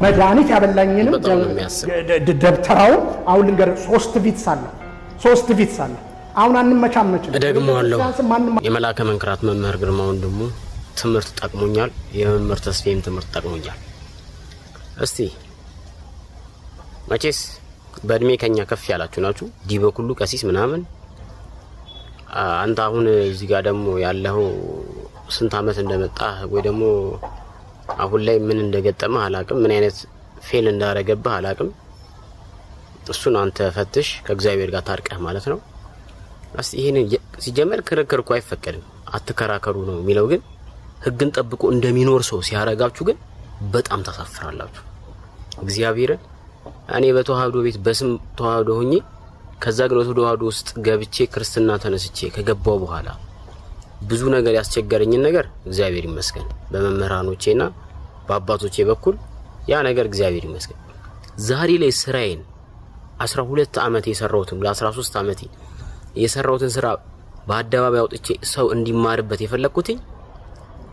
መድኃኒት ያበላኝንም በጣም ነው የሚያስብ። ደብተራውን አሁን ልንገርህ፣ ሶስት ቪትስ አለ፣ ሶስት ቪትስ አለ። አሁን አንመቻመችም። እደግመዋለሁ። ቤተክርስቲያን ማንም የመላከ መንክራት መምህር ግርማ ወንድሙ ትምህርት ጠቅሞኛል። የመምህር ተስፋዬም ትምህርት ጠቅሞኛል። እስቲ መቼስ በእድሜ ከኛ ከፍ ያላችሁ ናችሁ። ዲበኩሉ ቀሲስ ምናምን አንተ አሁን እዚህ ጋር ደግሞ ያለኸው ስንት አመት እንደመጣህ ወይ ደግሞ አሁን ላይ ምን እንደገጠመህ አላቅም። ምን አይነት fail እንዳረገብህ አላቅም። እሱን አንተ ፈትሽ ከእግዚአብሔር ጋር ታርቀህ ማለት ነው። እስቲ ይሄንን ሲጀመር ክርክር እኮ አይፈቀድም፣ አትከራከሩ ነው የሚለው። ግን ህግን ጠብቆ እንደሚኖር ሰው ሲያረጋችሁ ግን በጣም ታሳፍራላችሁ። እግዚአብሔርን እኔ በተዋህዶ ቤት በስም ተዋህዶ ሆኜ ከዛ ግን ወደ ተዋህዶ ውስጥ ገብቼ ክርስትና ተነስቼ ከገባው በኋላ ብዙ ነገር ያስቸገረኝን ነገር እግዚአብሔር ይመስገን በመምህራኖቼና በአባቶቼ በኩል ያ ነገር እግዚአብሔር ይመስገን ዛሬ ላይ ስራዬን 12 ዓመት የሰራሁትን ለ13 ዓመቴ የሰራሁትን ስራ በአደባባይ አውጥቼ ሰው እንዲማርበት የፈለግኩትኝ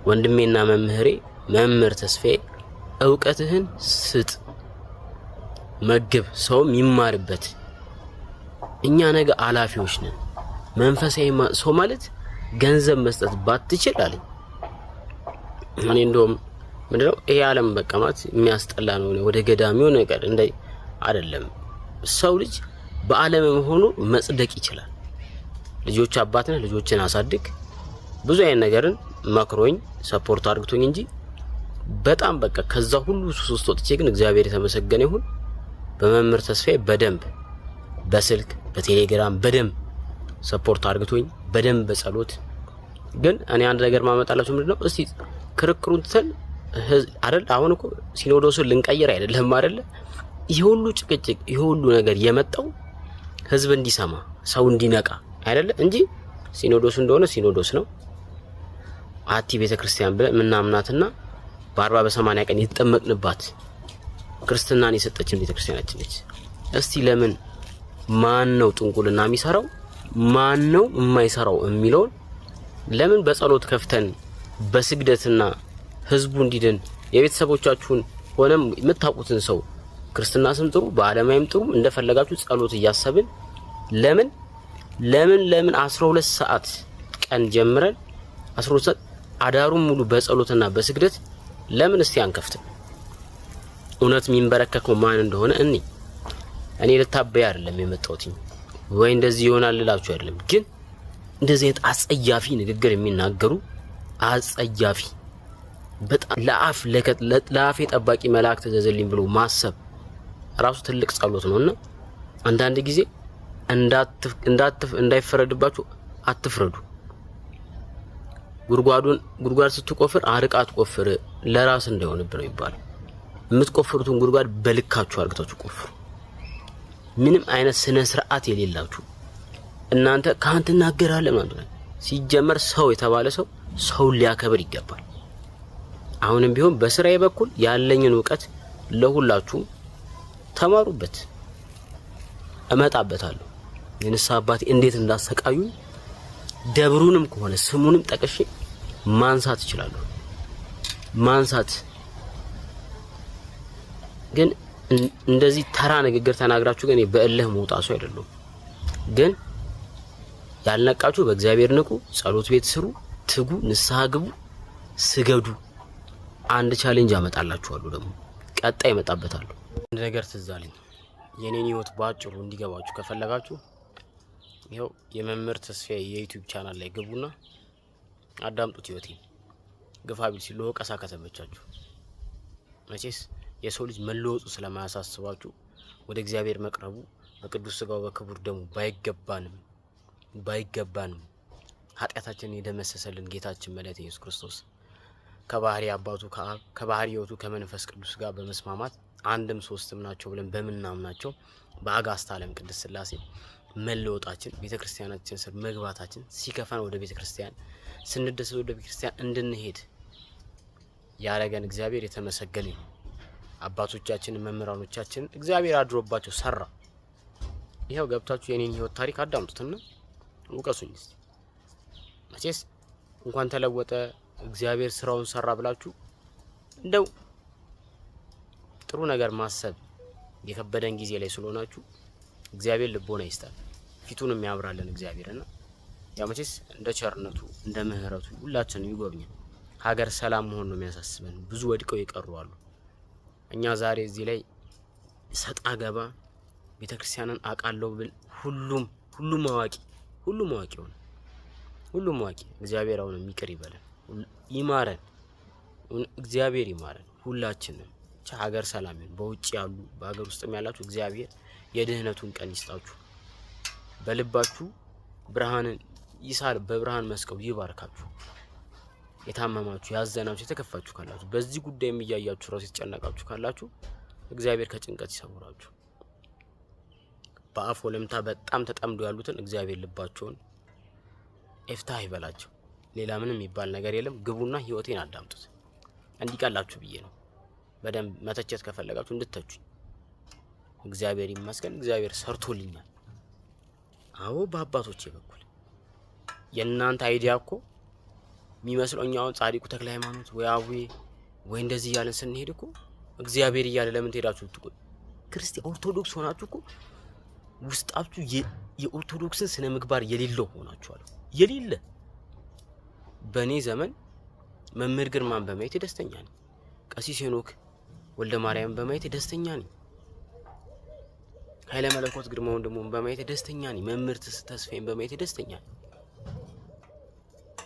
ወንድሜና መምህሬ መምህር ተስፋዬ እውቀትህን ስጥ፣ መግብ፣ ሰውም ይማርበት። እኛ ነገ አላፊዎች ነን። መንፈሳዊ ሰው ማለት ገንዘብ መስጠት ባትችል አለኝ። እኔ እንደውም ምንድነው ይሄ ዓለም በቃ ማለት የሚያስጠላ ነው። ወደ ገዳሚው ነገር እንደ አይደለም። ሰው ልጅ በዓለምም ሆኖ መጽደቅ ይችላል። ልጆች አባት ነህ፣ ልጆችን አሳድግ። ብዙ አይነት ነገርን መክሮኝ support አድርግቶኝ እንጂ በጣም በቃ ከዛ ሁሉ ሱስ ውስጥ ወጥቼ ግን እግዚአብሔር የተመሰገነ ይሁን በመምህር ተስፋዬ በደንብ በስልክ በቴሌግራም በደንብ support አድርግቶኝ በደንብ በጸሎት። ግን እኔ አንድ ነገር ማመጣላችሁ ምንድነው፣ እስቲ ክርክሩን ትተን አይደል፣ አሁን እኮ ሲኖዶሱን ልንቀይር አይደለም አይደለ? ይሄ ሁሉ ጭቅጭቅ ይሄ ሁሉ ነገር የመጣው ህዝብ እንዲሰማ ሰው እንዲነቃ አይደለ እንጂ ሲኖዶሱ እንደሆነ ሲኖዶስ ነው። አቲ ቤተክርስቲያን ብለን ምናምናትና በ40 በ80 ቀን የተጠመቅንባት ክርስትናን የሰጠችን ቤተክርስቲያናችን ነች። እስቲ ለምን ማን ነው ጥንቁልና የሚሰራው ማን ነው የማይሰራው የሚለውን ለምን በጸሎት ከፍተን በስግደትና ህዝቡ እንዲድን የቤተሰቦቻችሁን ሆነም የምታውቁትን ሰው ክርስትና ስም ጥሩ በአለማዊም ጥሩ እንደፈለጋችሁ ጸሎት እያሰብን ለምን ለምን ለምን 12 ሰዓት ቀን ጀምረን 12 ሰዓት አዳሩን ሙሉ በጸሎትና በስግደት ለምን እስቲ አንከፍትም? እውነት የሚንበረከከው ማን እንደሆነ እኔ ልታበይ አይደለም የመጣሁት ወይ እንደዚህ ይሆናል ልላችሁ አይደለም። ግን እንደዚህ አይነት አጸያፊ ንግግር የሚናገሩ አጸያፊ በጣም ለአፍ ለአፌ ጠባቂ መልአክ ተዘዘልኝ ብሎ ማሰብ ራሱ ትልቅ ጸሎት ነውና አንዳንድ ጊዜ እንዳይፈረድባችሁ አትፍረዱ። ጉድጓዱን ጉድጓድ ስትቆፍር አርቃ አትቆፍር፣ ለራስ እንዳይሆንብህ ነው ይባላል። የምትቆፍሩትን ጉድጓድ በልካችሁ አርግታችሁ ቆፍሩ። ምንም አይነት ስነ ስርዓት የሌላችሁ እናንተ ካህን ትናገራለህ ማለት ነው። ሲጀመር ሰው የተባለ ሰው ሰውን ሊያከብር ይገባል። አሁንም ቢሆን በስራዬ በኩል ያለኝን እውቀት ለሁላችሁም ተማሩበት፣ እመጣበታለሁ። የንስሐ አባቴ እንዴት እንዳሰቃዩኝ ደብሩንም ከሆነ ስሙንም ጠቅሼ ማንሳት እችላለሁ። ማንሳት ግን እንደዚህ ተራ ንግግር ተናግራችሁ ግን በእልህ መውጣ ሰው አይደለሁም። ግን ያልነቃችሁ በእግዚአብሔር ንቁ፣ ጸሎት ቤት ስሩ፣ ትጉ፣ ንስሐ ግቡ፣ ስገዱ። አንድ challenge አመጣላችኋለሁ ደግሞ ቀጣይ እመጣበታለሁ። አንድ ነገር ትዝ አለኝ። የኔን ህይወት በአጭሩ እንዲገባችሁ ከፈለጋችሁ ይኸው የመምህር ተስፋዬ የ YouTube channel ላይ ግቡና አዳምጡት። ህይወቴን ግፋ ቢል ሲል ወቀሳ ከተመቻችሁ መቼስ የሰው ልጅ መለወጡ ስለማያሳስባችሁ ወደ እግዚአብሔር መቅረቡ በቅዱስ ስጋው በክቡር ደሙ ባይገባንም ባይገባንም ኃጢአታችንን የደመሰሰልን ጌታችን መድኃኒታችን ኢየሱስ ክርስቶስ ከባህሪ አባቱ ከአብ ከባህሪ ሕይወቱ ከመንፈስ ቅዱስ ጋር በመስማማት አንድም ሶስትም ናቸው ብለን በምናምናቸው በአጋስታ ዓለም ቅድስት ሥላሴ መለወጣችን ቤተክርስቲያናችን ስር መግባታችን ሲከፋን ወደ ቤተክርስቲያን ስንደሰት ወደ ቤተክርስቲያን እንድንሄድ ያረገን እግዚአብሔር የተመሰገነ ይሁን። አባቶቻችንን መምህራኖቻችንን እግዚአብሔር አድሮባቸው ሰራ። ይኸው ገብታችሁ የኔን ህይወት ታሪክ አዳምጡትና ውቀሱኝ እስቲ። መቼስ እንኳን ተለወጠ እግዚአብሔር ስራውን ሰራ ብላችሁ እንደው ጥሩ ነገር ማሰብ የከበደን ጊዜ ላይ ስለሆናችሁ እግዚአብሔር ልቦና ይስጣል፣ ፊቱንም ያብራልን እግዚአብሔርና ያው መቼስ እንደ ቸርነቱ እንደ ምሕረቱ ሁላችንም ይጎብኘን። ሀገር ሰላም መሆን ነው የሚያሳስበን። ብዙ ወድቀው የቀሩ አሉ። እኛ ዛሬ እዚህ ላይ ሰጣ ገባ ቤተክርስቲያንን አውቃለሁ ብል ሁሉም አዋቂ፣ ሁሉም አዋቂ ሆነ፣ ሁሉም አዋቂ። እግዚአብሔር አሁንም ይቅር ይበለን፣ ይማረን፣ እግዚአብሔር ይማረን ሁላችንም። ብቻ ሀገር ሰላም ይሁን። በውጭ ያሉ በሀገር ውስጥም ያላችሁ እግዚአብሔር የድህነቱን ቀን ይስጣችሁ። በልባችሁ ብርሃንን ይሳል፣ በብርሃን መስቀሉ ይባርካችሁ። የታመማችሁ፣ ያዘናችሁ፣ የተከፋችሁ ካላችሁ፣ በዚህ ጉዳይ እያያችሁ ራሱ የተጨነቃችሁ ካላችሁ እግዚአብሔር ከጭንቀት ይሰውራችሁ። በአፍ ወለምታ በጣም ተጠምዶ ያሉትን እግዚአብሔር ልባቸውን ኤፍታህ ይበላቸው። ሌላ ምንም የሚባል ነገር የለም። ግቡና ህይወቴን አዳምጡት እንዲቀላችሁ ብዬ ነው። በደንብ መተቸት ከፈለጋችሁ እንድተቹኝ። እግዚአብሔር ይመስገን፣ እግዚአብሔር ሰርቶልኛል። አዎ በአባቶቼ በኩል የእናንተ idea እኮ የሚመስለው እኛ አሁን ጻድቁ ተክለ ሃይማኖት ወይ አቡዬ ወይ እንደዚህ እያለን ስንሄድ እኮ እግዚአብሔር እያለ ለምን ትሄዳችሁ? ክርስቲያን ኦርቶዶክስ ሆናችሁ እኮ ውስጣችሁ የኦርቶዶክስን ስነ ምግባር የሌለው ሆናችኋል። የሌለ በእኔ ዘመን መምህር ግርማን በማየት ደስተኛ ነኝ። ቀሲስ ሄኖክ ወልደ ማርያም በማየት ደስተኛ ነኝ። ኃይለ መለኮት ግርማ ወንድሙን በማየት ደስተኛ ነኝ። መምህር ተስፋዬን በማየት ደስተኛ ነኝ።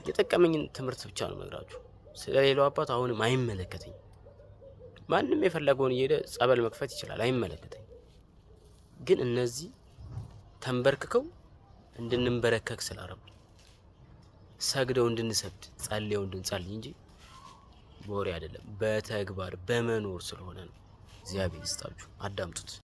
የጠቀመኝን ትምህርት ብቻ ነው የምነግራችሁ። ስለሌላው አባት አሁንም አይመለከተኝም። ማንም የፈለገውን እየሄደ ጸበል መክፈት ይችላል፣ አይመለከተኝም። ግን እነዚህ ተንበርክከው እንድንበረከክ ስላረጉ፣ ሰግደው እንድንሰግድ፣ ጸልየው እንድንጸልይ እንጂ በወሬ አይደለም፣ በተግባር በመኖር ስለሆነ ነው። እግዚአብሔር ይስጣችሁ። አዳምጡት።